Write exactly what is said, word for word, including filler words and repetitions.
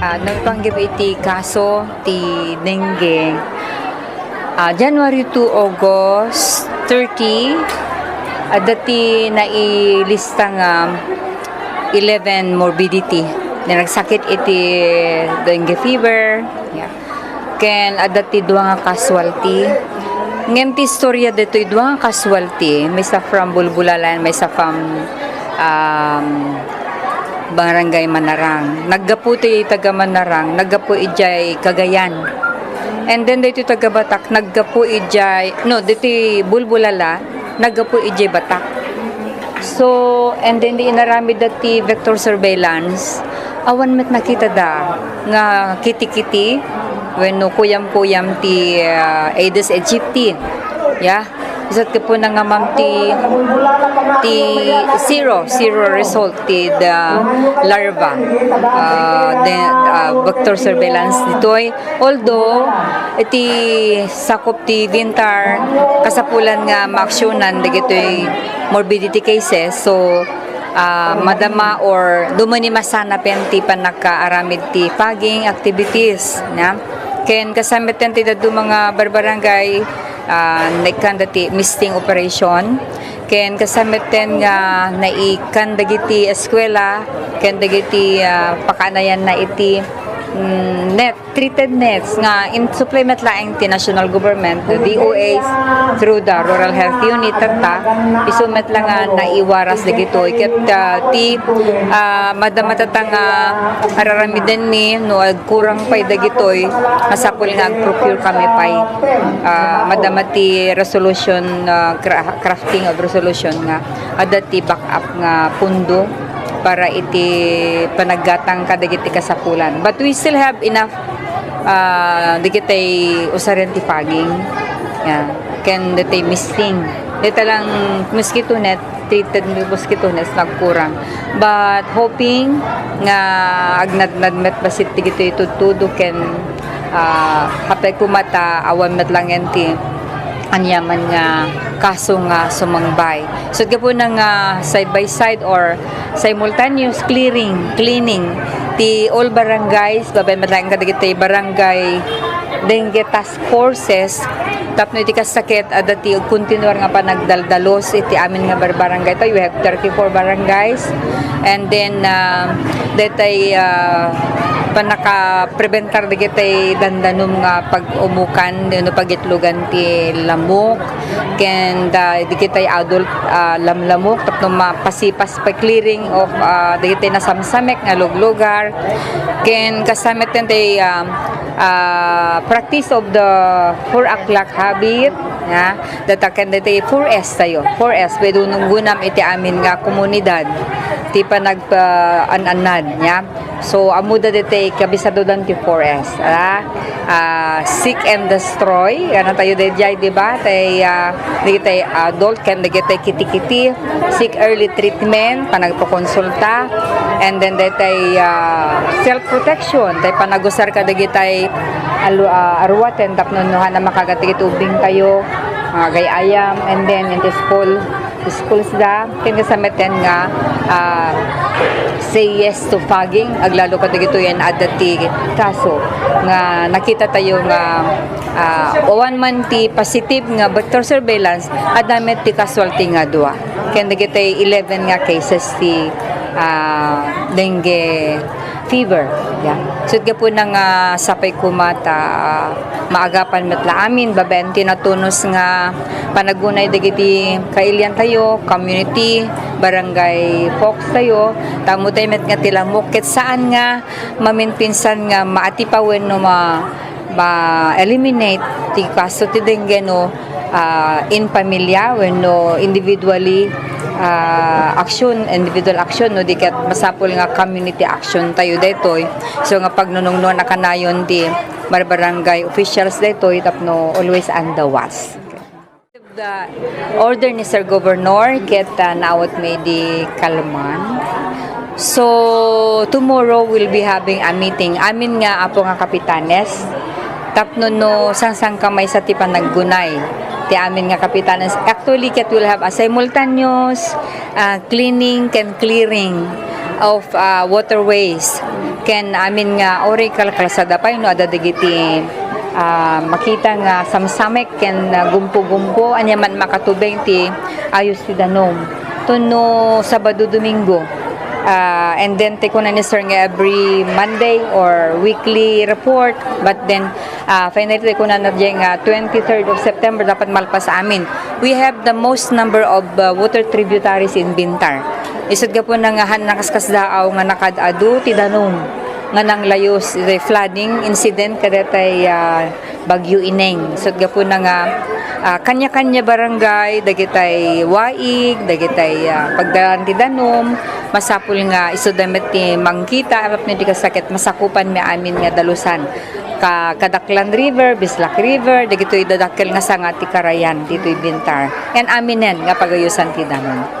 Ah, naipanggep iti kaso ti dengue, ah, January two, August thirty, adda ti nailista nga eleven morbidity. Nga nagsakit iti dengue fever, yeah. Ken adda ti dua nga casualty. Ngem ti istorya ditoy dua nga casualty, maysa from Bulbulalan, maysa from, um, Barangay Manarang. Naggapu ti taga Manarang, naggapu idiay Cagayan. And then ditoy taga Batak, naggapu idiay, no, ditoy Bulbulala, naggapu idiay Batak. So, and then di inaramid da ti vector surveillance, awan met nakitada nga kitikiti wenno kuyam-kuyam ti, ah, Aedes aegypti. Yeah. Isut' gapu na nga, ma'am, ti, ti zero, zero result ti the larva, ah, the, ah, vector surveillance ditoy. Although, iti sakup ti Vintar, kasapulan nga maaksyonan dagitoy morbidity cases. So, ah, madama or dumani masanapen ti pannakaaramid ti fogging activities, na? Ken kasano met ti dadduma nga barbarangay, ah, naikkanda ti misting operation. Ken kasano met nga naikkan dagiti eskuela, ken dagiti, ah, pakaanayanna iti, mm, net, treated nets nga insupply met laeng ti national government, the D O H, through the Rural Health Unit, tatta, isu met la nga naiwaras dagitoy. Ket, ah, ti, ah, madama tatta nga araramidenmi no agkurang pay dagitoy, masapul nga agprocure kami pay. Ah, madama ti resolution, ah, cra-, crafting of resolution nga adda ti backup nga pundo para iti panaggatang kadagiti kasapulan. But we still have enough, ah, dagitay usaren ti fogging. Yeah. Ken dagitay misting. Dagita lang mosquito net, treated mosquito nets, nagkurang. But hoping nga agnadnad met bassit dagitoy tudtudo ken, ah, apay koma ta awan met laeng ti aniaman nga kaso nga sumangbay. So, gapuna nga side by side or simultaneous clearing, cleaning ti all barangays, babaen met laeng kadagiti barangay dengue task forces, tapno iti kasta ket adda ti agkontinuar nga panagdaldalos iti amin nga barbarangay tayo. We have thirty-four barangays, and then, ah, detay, ah, pannakaprebentar dagiti dandanom nga pag-umukan wenno pagitlogan ti lamok, ken da-, dagiti adult, ah, lamlamok tapno mapasipas pa clearing of, ah, dagiti nasamsamek nga luglugar, ken kasano met ti, ah, ah, practice of the four o'clock habit, ya, dataken dagiti four S tayo, four S, pwede nunggunam iti amin nga komunidad, ti panagpa-an-anad, ya. So, ammoda dagiti kabisadodan ti four S, ah, ah, seek and destroy. Ano tayo daydiay, di ba? Tay, ah, dagiti adult ken dagiti kitikiti, seek early treatment, panagpakonsulta, and then dagiti, ah, self-protection, tay panagusar kadagiti alu-, ah, aruaten tapno no haanna makagat dagiti ubbing tayo, ah, gay-ayam, and then in the school, schools da, ken kasano met nga, ah, say yes to fogging, aglalo kadagitoy adda ti kaso nga nakita tayo nga, ah, awan man ti positive nga vector surveillance, adda met ti casualty nga dua. Ken dagiti eleven nga cases ti, ah, dengue fever. Ya. So, gapuna nga sapay koma ta, ah, maagapan met la amin, babaen ti natunos nga panagunay dagiti kailian tayo, community, barangay folks tayo, ta ammo tayo met nga ti lamok, ket saan nga maminpinsan nga maatipawen no ma-, ma-eliminate ti kaso ti dengue no, ah, in pamilya wenno individually, ah, action, individual action, no, di ket masapul nga community action tayo daytoy. So, nga pagnunungnuan a kanayon ti barbarangay officials daytoy tapno always on the watch. The order ni Sir Governor ket, ah, naawat mi di kalman. So, tomorrow we'll be having a meeting. Amin nga apo nga kapitanes, tapno no sangsangka maysa ti panaggunay ti amin nga kapitanes. Actually, ket we'll have a simultaneous, ah, cleaning ken clearing of, ah, waterways. Ken amin nga uray kalkalsada pay no adda dagiti, ah, makita nga samsamek ken, ah, gumpo-gumpo, ania man makatubeng ti ayos ti danum. Tun no Sabado, Domingo. Ah, and then, ti kuna ni Sir nga every Monday or weekly report, but then, ah, finally, ti kuna na diay nga twenty-third of September, dapat malpas amin. We have the most number of, ah, water tributaries in Bintar. Isut' gapu na nga han nakaskasdaaw nga nakaad-adu ti danum nga nanglayus iti flooding incident kadetay, ah, Bagyo Ineng. Isut' gapu na nga, ah, kanya-kanya barangay, dagitay waig, dagitay, ah, pagdaan ti danum, masapul nga isuda met ti mangkita, tapno di kasakit, masakupan mi amin nga dalusan. Ka-, Kadaklan River, Bislak River, dagitoy dadakkel nga sanga ti karayan ditoy Bintar. Yan aminen nga pagayusan ti danum.